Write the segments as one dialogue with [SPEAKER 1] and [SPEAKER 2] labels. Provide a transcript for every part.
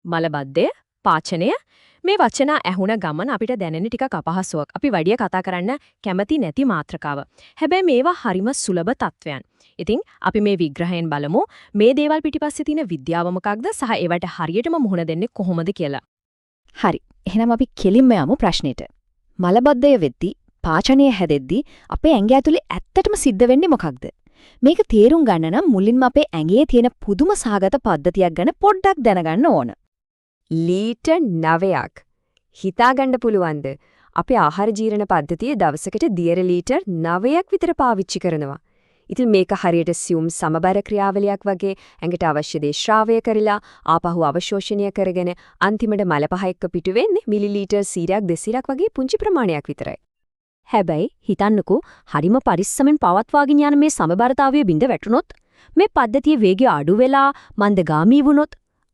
[SPEAKER 1] මලබද්ධය, පාචනය මේ වචන ඇහුණ ගමන් අපිට දැනෙන ටිකක් අපහසුයක්. අපි වැඩිය කතා කරන්න කැමති නැති මාත්‍රකාව. හැබැයි මේවා හරිම සුලභ තත්වයන්. ඉතින් අපි මේ විග්‍රහයෙන් බලමු මේ දේවල් පිටිපස්සේ තියෙන විද්‍යාව මොකක්ද සහ ඒවට හරියටම මුහුණ දෙන්නේ කොහොමද කියලා.
[SPEAKER 2] හරි. එහෙනම් අපි කෙලින්ම යමු ප්‍රශ්නෙට. මලබද්ධය වෙද්දි, පාචනය හැදෙද්දි අපේ ඇඟ ඇතුලේ ඇත්තටම සිද්ධ වෙන්නේ මොකක්ද? මේක තේරුම් ගන්න නම් මුලින්ම අපේ ඇඟේ තියෙන පුදුම සහගත පද්ධතියක් ගැන පොඩ්ඩක් දැනගන්න ඕන.
[SPEAKER 3] ලීටර් 9ක්. හිතාගන්න පුළුවන්ද? අපේ ආහාර ජීර්ණ පද්ධතිය දවසකට දියර ලීටර් 9ක් විතර පාවිච්චි කරනවා. ඉතින් මේක හරියට සියුම් සමබර ක්‍රියාවලියක් වගේ ඇඟට අවශ්‍ය දේ ශ්‍රාවය කරලා ආපහු අවශෝෂණය කරගෙන අන්තිමට මල පහ එක්ක පිටු වෙන්නේ මිලිලීටර් 100ක් 200ක් වගේ පුංචි ප්‍රමාණයක් විතරයි.
[SPEAKER 1] හැබැයි හිතන්නකෝ, හරිම පරිස්සමෙන් පවත්වාගෙන යන මේ සමබරතාවය බිඳ වැටුනොත්, මේ පද්ධතියේ වේගය අඩු වෙලා මන්දගාමී වුණොත්,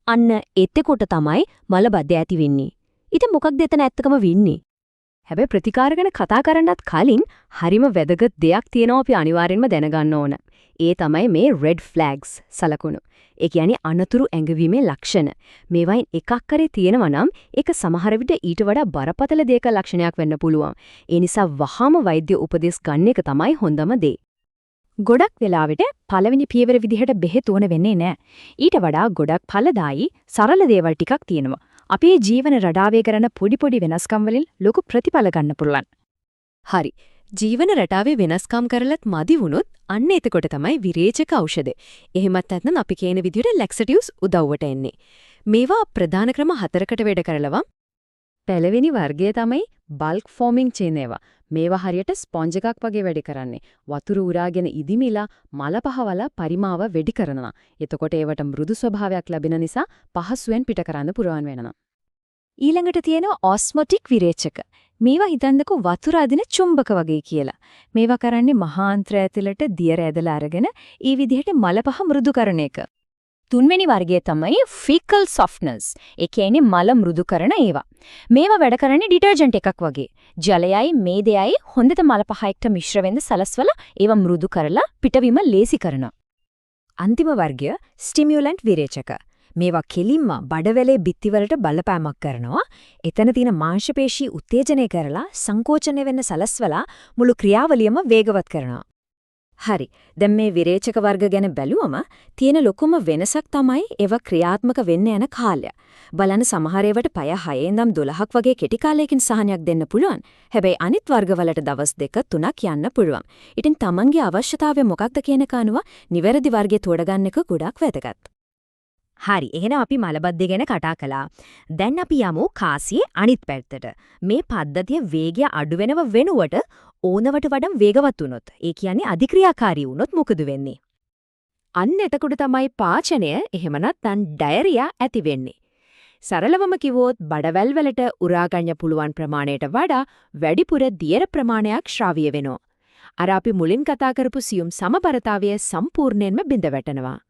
[SPEAKER 1] අන්න එතකොට තමයි මලබද්ධය ඇති වෙන්නේ. ඉතින් මොකක්ද එතන ඇත්තකම වෙන්නේ? හැබැයි ප්‍රතිකාර ගැන කතා කරන්නත් කලින් හරිම වැදගත් දෙයක් තියෙනවා අපි අනිවාර්යෙන්ම දැනගන්න ඕන. ඒ තමයි මේ රෙඩ් ෆ්ලැග්ස් සලකුණු. ඒ කියන්නේ අනතුරු ඇඟවීමේ ලක්ෂණ. මේවයින් එකක් හරි තියෙනවා නම් ඒක සමහර විට ඊට වඩා බරපතල දෙයක ලක්ෂණයක් වෙන්න පුළුවන්. ඒ නිසා වහාම වෛද්‍ය උපදෙස් ගන්න එක තමයි හොඳම දේ. ගොඩක් වෙලාවට පළවෙනි පියවර විදිහට බෙහෙත් ඕන වෙන්නේ නෑ. ඊට වඩා ගොඩක් ඵලදායී සරල දේවල් ටිකක් තියෙනවා. අපේ ජීවන රටාවේ කරන පොඩි පොඩි වෙනස්කම් වලින් ලොකු ප්‍රතිඵල ගන්න පුළුවන්.
[SPEAKER 3] හරි. ජීවන රටාවේ වෙනස්කම් කරලත් මදි වුණොත් අන්න එතකොට තමයි විරේචක ඖෂධ. එහෙමත් නැත්නම් අපි කියන විදිහට ලැක්සටිව්ස් උදව්වට එන්නේ. මේවා ප්‍රධාන ක්‍රම හතරකට වැඩ කරලවා.
[SPEAKER 2] පළවෙනි වර්ගය තමයි බල්ක් ෆෝමිං චේන් ඒවා. මේවා හරියට ස්පොන්ජ් එකක් වගේ වැඩ කරන්නේ. වතුර උරාගෙන ඉදිමිලා මල පහවල පරිමාව වැඩි කරනවා. එතකොට ඒවට මෘදු ස්වභාවයක් ලැබෙන නිසා පහසුවෙන් පිට කරන්න පුරවන් වෙනවා.
[SPEAKER 1] ඊළඟට තියෙනවා ඔස්මොටික් විරේචක. මේවා හිතන්නකෝ වතුර අදින චුම්බක වගේ කියලා. මේවා කරන්නේ මහාන්ත්‍ර ඇතුළට දියර ඇදලා අරගෙන ඒ විදිහට මල පහ මෘදු කරන එක. තුන්වෙනි වර්ගය තමයි ෆීකල් සොෆ්ට්නර්ස්. ඒ කියන්නේ මල මෘදු කරන ඒවා. මේවා වැඩ කරන්නේ ඩිටර්ජන්ට් එකක් වගේ. ජලයයි මේදයයි හොඳට මල පහ එක්ක මිශ්‍ර වෙන්න සලස්වලා ඒවා මෘදු කරලා පිටවීම ලේසි කරනවා.
[SPEAKER 3] අන්තිම වර්ගය ස්ටිමියුලන්ට් විරේචක. මේවා කෙලින්ම බඩවැලේ බිත්තිවලට බලපෑමක් කරනවා. එතන තියෙන මාංශ පේශී උත්තේජනය කරලා සංකෝචනය වෙන්න සලස්වලා මුළු ක්‍රියාවලියම වේගවත් කරනවා. හරි. දැන් මේ විරේචක වර්ග ගැන බැලුවම තියෙන ලොකුම වෙනසක් තමයි ඒවා ක්‍රියාත්මක වෙන්න යන කාලය. බලන්න, සමහර ඒවාට පැය 6 ඉඳන් 12ක් වගේ කෙටි කාලයකින් සහනයක් දෙන්න පුළුවන්. හැබැයි අනිත් වර්ගවලට දවස් දෙක තුනක් යන්න පුළුවන්. ඉතින් තමන්ගේ අවශ්‍යතාවය මොකක්ද කියන එක අනුව නිවැරදි වර්ගය තෝරගන්න එක ගොඩක් වැදගත්.
[SPEAKER 1] හරි, එහෙනම් අපි මලබද්ධය ගැන කතා කළා. දැන් අපි යමු කාසියේ අනිත් පැත්තට. මේ පද්ධතිය වේගය අඩු වෙනව වෙනුවට ඕනවට වඩා වේගවත් වුණොත්, ඒ කියන්නේ අධික්‍රියාකාරී වුණොත් මොකද වෙන්නේ?
[SPEAKER 3] අන්න එතකොට තමයි පාචනය, එහෙම නැත්නම් ඩයරියා ඇති වෙන්නේ. සරලවම කිව්වොත් බඩවැල් වලට උරා ගන්න පුළුවන් ප්‍රමාණයට වඩා වැඩිපුර දියර ප්‍රමාණයක් ශ්‍රාව්‍ය වෙනවා. අර අපි මුලින් කතා කරපු සියුම් සමබරතාවය සම්පූර්ණයෙන්ම බිඳ වැටෙනවා.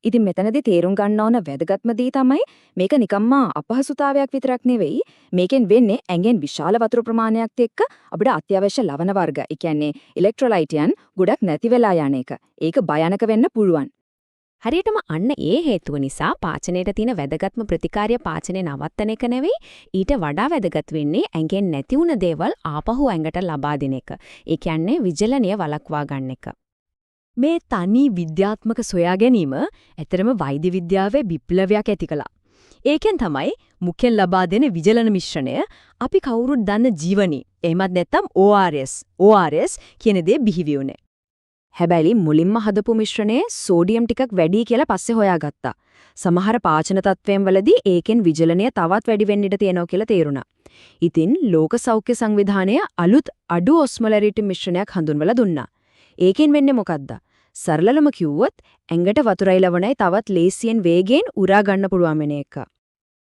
[SPEAKER 2] ඉතින් මෙතනදී තේරුම් ගන්න ඕන වැදගත්ම දේ තමයි මේක නිකම්ම අපහසුතාවයක් විතරක් නෙවෙයි. මේකෙන් වෙන්නේ ඇඟෙන් විශාල වතුර ප්‍රමාණයක් එක්ක අපිට අත්‍යවශ්‍ය ලවණ වර්ග, ඒ කියන්නේ ඉලෙක්ට්‍රොලයිටයන් ගොඩක් නැති වෙලා යන එක. ඒක භයානක වෙන්න පුළුවන්.
[SPEAKER 3] හරියටම අන්න ඒ හේතුව නිසා පාචනයට තියෙන වැදගත්ම ප්‍රතිකාරය පාචනය නවත්තන එක නෙවෙයි, ඊට වඩා වැදගත් වෙන්නේ ඇඟෙන් නැති වුණ දේවල් ආපහු ඇඟට ලබා දෙන එක. ඒ කියන්නේ විජලනය වළක්වා ගන්න එක.
[SPEAKER 1] මේ තනි විද්‍යාත්මක සොයා ගැනීම ඇත්තටම වෛද්‍ය විද්‍යාවේ විප්ලවයක් ඇති කළා. ඒකෙන් තමයි මුඛෙන් ලබා දෙන විජලන මිශ්‍රණය, අපි කවුරුත් දන්න ජීවනී, එහෙමත් නැත්නම් ORS, ORS කියන දේ බිහි වුණේ.
[SPEAKER 2] හැබැයි මුලින්ම හදපු මිශ්‍රණයේ සෝඩියම් ටිකක් වැඩි කියලා පස්සේ හොයාගත්තා. සමහර පාචන තත්වයන් වලදී ඒකෙන් විජලනය තවත් වැඩි වෙන්න ඉඩ තියෙනවා කියලා තේරුණා. ඉතින් ලෝක සෞඛ්‍ය සංවිධානය අලුත් අඩු ඔස්මොලැරිටි මිශ්‍රණයක් හඳුන්වලා දුන්නා. ඒකෙන් වෙන්නේ මොකද්ද? සරලවම කිව්වොත් ඇඟට වතුරයි ලවණයි තවත් ලේසියෙන් වේගයෙන් උරා ගන්න පුළුවන් වෙන එක.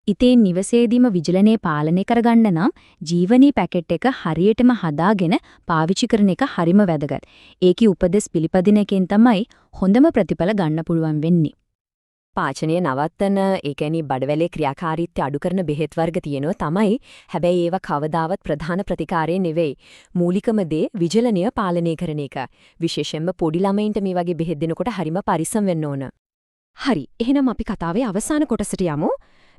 [SPEAKER 1] ඉතින් නිවසේදීම විජලනය පාලනය කරගන්න නම් ජීවනී පැකට් එක හරියටම හදාගෙන පාවිච්චි කරන එක හරිම වැදගත්. ඒකේ උපදෙස් පිළිපදින එකෙන් තමයි හොඳම ප්‍රතිඵල ගන්න පුළුවන් වෙන්නේ.
[SPEAKER 3] පාචනය නවත්තන, ඒ කියන්නේ බඩවැලේ ක්‍රියාකාරීත්වය අඩු කරන බෙහෙත් වර්ග තියෙනවා තමයි. හැබැයි ඒවා කවදාවත් ප්‍රධාන ප්‍රතිකාරය නෙවෙයි. මූලිකම දේ විජලනය පාලනය කරන එක. විශේෂයෙන්ම පොඩි ළමයින්ට මේ වගේ බෙහෙත් දෙනකොට හරිම පරිස්සම් වෙන්න ඕන. හරි. එහෙනම් අපි කතාවේ අවසාන කොටසට යමු.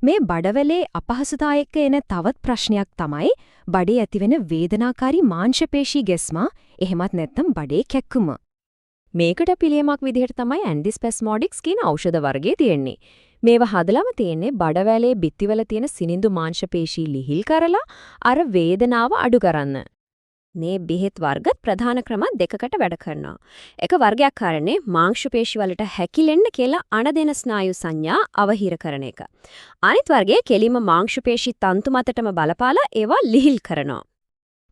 [SPEAKER 3] මේ බඩවැලේ අපහසුතා එක්ක එන තවත් ප්‍රශ්නයක් තමයි බඩේ ඇතිවෙන වේදනාකාරී මාංශපේශී ගැස්ම, එහෙමත් නැත්නම් බඩේ කැක්කුම.
[SPEAKER 1] මේකට පිළියමක් විදිහට තමයි ඇන්ටිස්පැස්මොඩික්ස් කියන ඖෂධ වර්ගය තියෙන්නේ. මේවා හදලම තියෙන්නේ බඩවැලේ බිත්තිවල තියෙන සිනිඳු මාංශපේශී ලිහිල් කරලා අර වේදනාව අඩු කරන්න. මේ බෙහෙත් වර්ග ප්‍රධාන ක්‍රම දෙකකට වැඩ කරනවා. එක වර්ගයක් කරන්නේ මාංශපේශි වලට හැකිලෙන්න කියලා අණ දෙන ස්නායු සංඥා අවහිර කරන එක. අනිත් වර්ගය කෙලින්ම මාංශපේශි තන්තු මතටම බලපාලා ඒවා ලිහිල් කරනවා.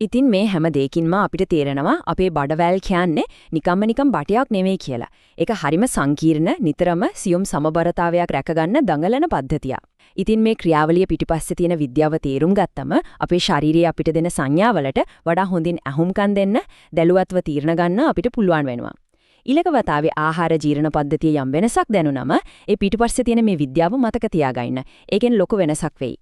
[SPEAKER 2] ඉතින් මේ හැම දෙයකින්ම අපිට තේරෙනවා අපේ බඩවැල් කියන්නේ නිකම්ම නිකම් බටයක් නෙමෙයි කියලා. ඒක හරිම සංකීර්ණ, නිතරම සියුම් සමබරතාවයක් රැකගන්න දඟලන පද්ධතියක්. ඉතින් මේ ක්‍රියාවලිය පිටිපස්සේ තියෙන විද්‍යාව තේරුම් ගත්තම අපේ ශාරීරිය අපිට දෙන සංඥාවලට වඩා හොඳින් ඇහුම්කන් දෙන්න, දැනුවත්ව තීරණ ගන්න අපිට පුළුවන් වෙනවා. ඊළඟ වතාවේ ආහාර ජීර්ණ පද්ධතියේ යම් වෙනසක් දැනුනම ඒ පිටිපස්සේ තියෙන මේ විද්‍යාව මතක තියාගන්න. ඒකෙන් ලොකු වෙනසක් වෙයි.